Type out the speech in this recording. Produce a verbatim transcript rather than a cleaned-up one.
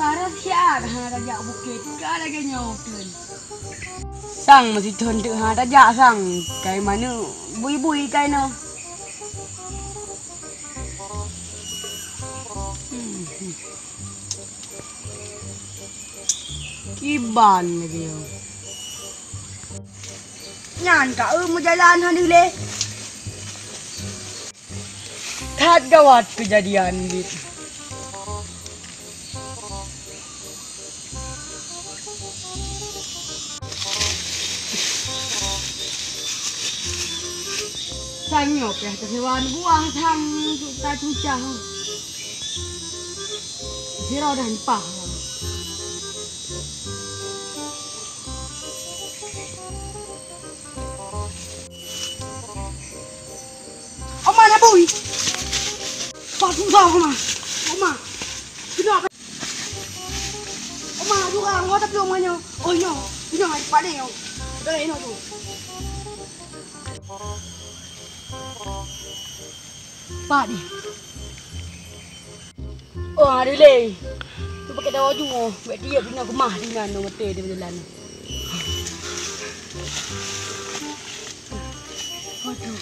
Barang siat hana tajak bukét, ka lagèe nyoe teun. Sang meusithon teuk hana tajak sang, kai maneuk bui-bui kai nyoe. Hmm. Kiban lagèe nyoe. Nyan ka eu meujalan hana lé. That gawat keujadian jih. Sang nyoe pih teusewan buah sang ka cucah. Sidroe dah nipah. Oma na bui. Pak susah Oma. Oma. Kena apa? Oma, jurang, Oma tapi Oma nyoe. Oh nyoe. Nyoe, paling nyoe. Dah nyoe tu. Pat ni. Oh, ada lé. Tu pakai dawa ju. Buat dia guna gemah di nan, nong mete di jalan. Aduh.